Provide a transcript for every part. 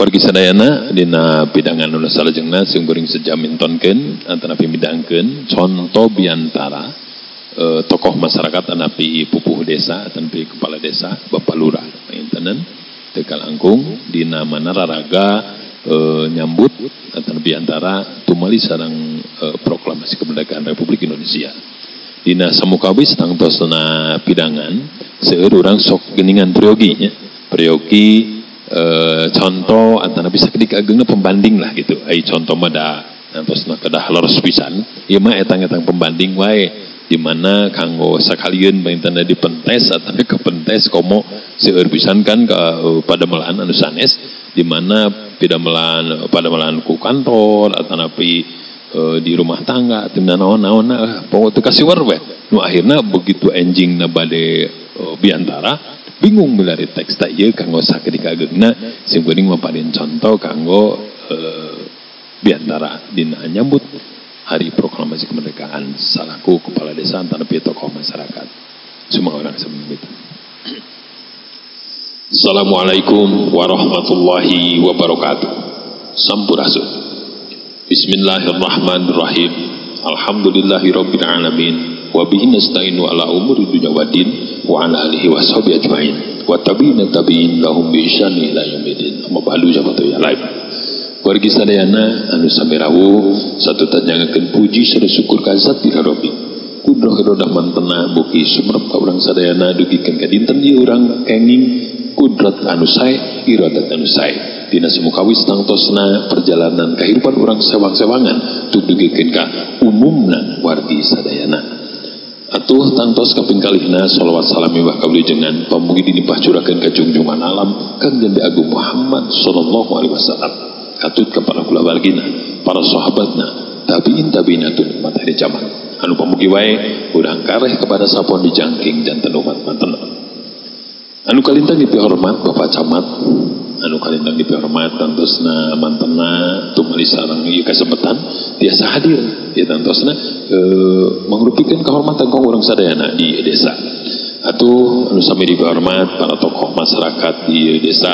Wargi sadayana dina pidangan anu salajengna sing kuring sejamintonkeun antara pimidangkeun conto biantara tokoh masyarakat anapi pupuh desa atanapi kepala desa Bapak Lurah pangintenan teu kalangkung dina mana raraga nyambut antara biantara tumali sareng proklamasi kemerdekaan Republik Indonesia. Dina samukawis tangtosna pidangan seueur urang sok geuningan peryogi nya. Peryogi contoh antara bisa kedik agengna pembanding lah gitu. Ai contoh mah da tangtosna kedah leres pisan. Ieu mah etang-etang pembanding wae di mana kanggo sakalieun baintana dipentes atau kepentes komo seueur pisan kan ka padamelan anu sanes di mana pidamelan padamelan ku kantor atanapi di rumah tangga teu naon-naon pokok teu kasiwer we nu akhirna begitu enjingna bade biantara bingung milari teks tak ieu kanggo sakedik agengna sing kuring maparin contoh kanggo biantara dina nyambut hari proklamasi kemerdekaan salaku kepala desa antara tokoh masyarakat semua orang sebelum itu. Assalamualaikum warahmatullahi wabarakatuh. Sampurasun. Bismillahirrahmanirrahim. Alhamdulillahirabbil alamin wa bihi nasta'inu ala umuri dunya waddin wa ala alihi washabihi ajmain wa tabi'ina tabi'in lahum bi ihsani ila yaumil amma ba'du jabatu ya laib. Wargi sadayana anu sami rawuh satu tanyangakeun puji sareng syukur ka zat Rabbi. Kudrah irodah mantena buki sumerep ka urang sadayana dugikeun ka dinten ieu urang kenging kudrat anu sae iradat anu sae. Dina samukawis tangtosna perjalanan kehidupan urang sewang-sewangan dugikeun ka umumna wargi sadayana. Atuh tangtos kaping kalihna sholawat salam miwah kawilujengan pamugi dilimpah curakeun ka jungjungan alam Kangjeng Nabi Agung Muhammad sallallahu alaihi wasallam. Katut kepada kulawargina, para sahabatna, tabiin tabiin atun umat akhir zaman. Anu pamugi wae urang kareh kepada sapon dijangking janten umat manten. Anu kalintang dipihormat Bapak Camat, anu kalintang dipihormat tantosna mantena tumali sareng ieu kasempatan tiasa hadir ya tantosna mangrupikeun kehormatan ka urang sadayana di desa. Atuh anu sami dipihormat para tokoh masyarakat di desa,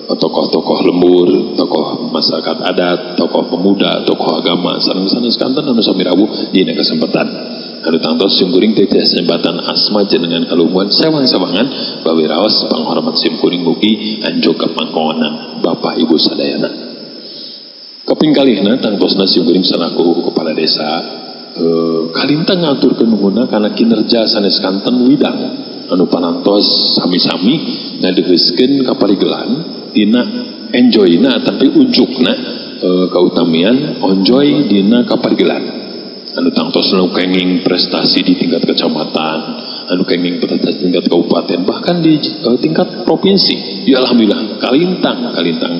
tokoh-tokoh lembur, tokoh masyarakat adat, tokoh pemuda, tokoh agama, sareng-sareng sekanten anu sami rawuh dina kesempatan. Anu tangtos simkuring teh kesempatan asma jenengan kalumuan sewang-sewangan bawi raos panghormat simkuring mugi anjog ka pangkongan Bapak Ibu sadayana. Kaping kalihna tangtosna simkuring salaku kepala desa kalintang ngaturkeun nuhunna kana kinerja sanes kanten widang anu panantos sami-sami ngadeheuskeun kaparigelan dina enjoyna tapi ujukna kautamian enjoy dina kaparigelan anu tangtos nu kenging prestasi di tingkat kecamatan, anu kenging prestasi di tingkat kabupaten, bahkan di tingkat provinsi. Ya alhamdulillah kalintang kalintang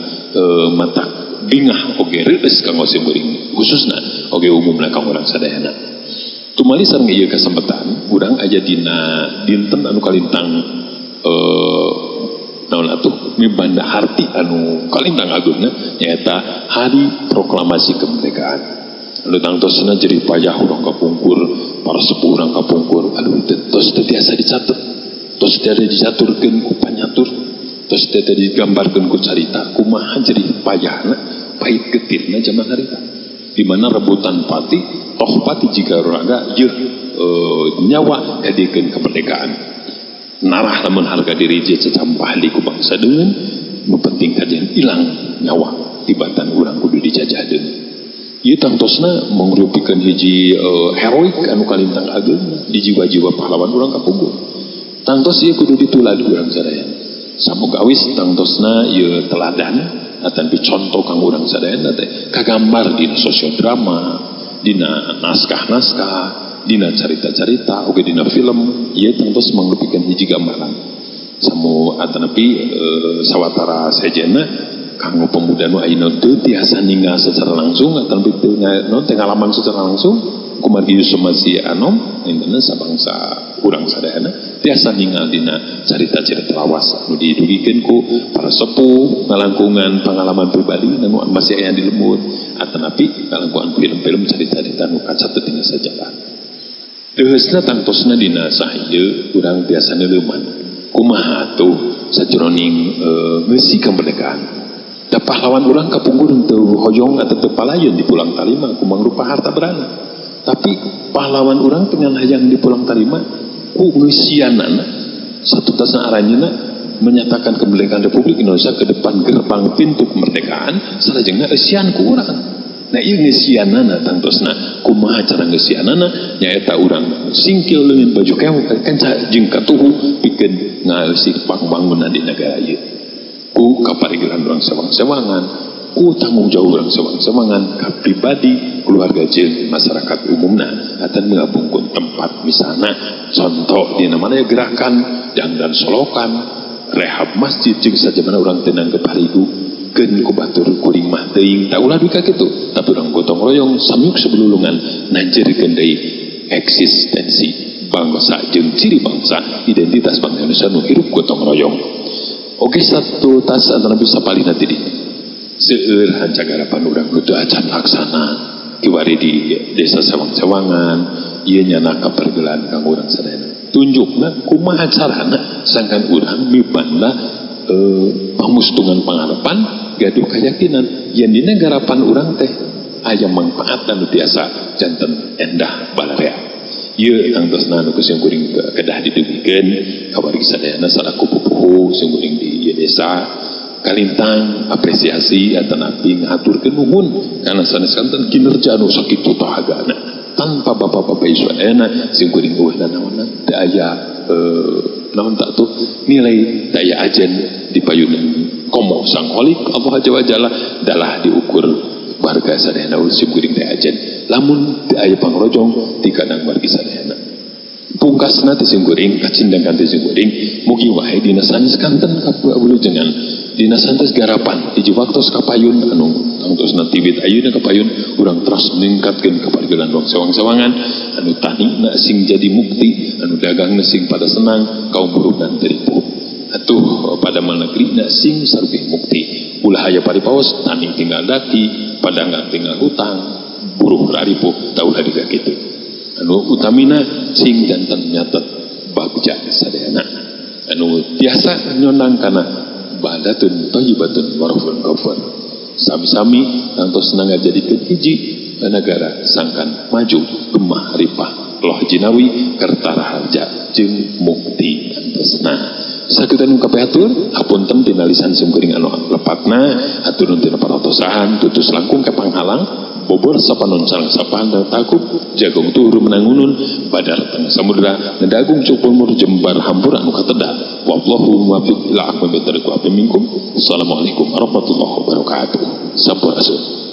matak bingah oge reueus kanggo simkuring khususna oge umumna kanggo urang sadayana. Tumali sareng ieu kasempatan urang aja dina dinten anu kalintang naon atuh mibanda harti anu kalintang agungna nyaeta Hari Proklamasi Kemerdekaan. Anu tangtosna jerih payah urang kapungkur, para sepuh urang kapungkur, aduh tos teu tiasa dicatet, tos teu dicaturkeun ku panyatur, tos teu digambarkeun ku carita kumaha jerih payahna, pahit getirna jaman harita. Di mana rebutan pati, toh pati jika raga yeuh nyawa jadikeun kemerdekaan. Narah lamun harga diri je cacampah di ku bangsa deungeun, nu penting kajian ilang nyawa tibatan urang kudu dijajah deungeun. Ieu tangtosna mangrupikeun hiji heroik anu kalintang ageung di jiwa-jiwa pahlawan urang kapungkur. Tangtos ieu kudu ditulad urang sadayana. Samuga awis tangtosna ieu teladan ataupun contoh kanggo urang sadayana teh kagambar dina sosiodrama, dina naskah-naskah, dina carita-carita, oge dina film, ieu tangtos mangrupikeun hiji gambaran. Samu atanapi sawatara sejenna kanggo pemuda nu ayeuna teu tiasa ningal secara langsung atanapi teu naon teh ngalaman secara langsung kumargi masih anom intena sabangsa urang sadayana tiasa ningal dina carita-carita lawas anu didugikeun ku para sepuh ngalangkungan pengalaman pribadi anu masih aya di lembur atanapi ngalangkungan film-film carita-carita nu kacatet dina sajarah. Leuheusna tangtosna dina sahieu urang tiasa neuleman kumaha atuh sajroning ngeusi kemerdekaan. Da pahlawan urang kapungkur teu hoyong atau teu palayeun di Pulang Tarima kumang rupa harta berana. Tapi pahlawan urang dengan hayang di Pulang Tarima ku ngeusianana satutasna aranjeunna menyatakan kemerdekaan Republik Indonesia ke depan gerbang pintu kemerdekaan salajengna eusian ku urang. Nah ieu ngeusianana tangtosna kumaha cara ngeusianana nyaeta urang singkil leungeun baju kewe kenca jeung katuhu pikeun ngaeusih pangbangunan di negara ieu. Ku kaparigelan urang sewang-sewangan, ku tanggung jawab urang sewang-sewangan ka pribadi, keluarga jeung masyarakat umumna atan ngabungkun tempat misalna contoh dina mana gerakan dangdan solokan rehab masjid jeung sajabana urang teu nanggep harigu keun ku batur kuring mah teuing tak ulah duka kitu tapi urang gotong royong samyuk sebelulungan nanjeurkeun deui eksistensi bangsa jeung ciri bangsa identitas bangsa Indonesia nu hirup gotong royong. Oke satu tas antara bisa paling nanti di seueur hancagarapan urang nu teu acan laksana kiwari di desa Sewang-Sewangan ieu nyana kapergelan kanggo urang sadayana tunjukna kumaha carana sangkan urang mibanda pamustungan pangarepan gaduh keyakinan yen dina garapan urang teh aya manfaat anu tiasa janten endah balarea. Ieu tangtosna nu ku simkuring kedah didugikeun ka wargi sadayana salaku pupuhu simkuring di ieu desa kalintang apresiasi atanapi ngahaturkeun nuhun kana sanes kanten kinerja anu sakitu tahagana tanpa bapak-bapak sadayana simkuring eueuh nanaonan teu aya naon tak tuh nilai daya ajen di payunan komo sang holik Allah azza wa jalla dalah diukur warga sadayana simkuring teh ajen lamun teu aya pangrojong ti kadang wargi sadayana pungkasna teh simkuring kacindang teh simkuring mugi wae dina sanes kanten kabulujengan dina sanes garapan hiji waktos kapayun anu tangtosna tiwit ayeuna kapayun urang terus ningkatkeun kapargelan urang sewang-sewangan anu tani na sing jadi mukti anu dagang na sing pada senang kaum buruh dan teripuh atuh pada negeri na sing sarugih mukti ulah aya paripaos tani tinggal daki padanggang tinggal hutang buruh raripuh taulah diga kitu anu utamina sing janten nyatet bagja sadayana anu tiasa nyondang kana badatun thayyibatun warahun ghafur sami-sami tangtos ngajadikeun hiji negara sangkan maju gemah ripah loh jinawi kertaraharja jeung mukti tangtosna. Sakitu nu kapihatur hapunten tina lisan simkuring anu lepatna hatur nuhun tina paratosan tutus langkung ka panghalang bobor sapanon sareng sapahan takub jagong tuhur menangunun badar tengah samudra nedagung cupulmur jembar hampura anu kateda wallahu muwaffiq ila aqwamit thariq wa minkum. Assalamualaikum warahmatullahi wabarakatuh. Sampurasun.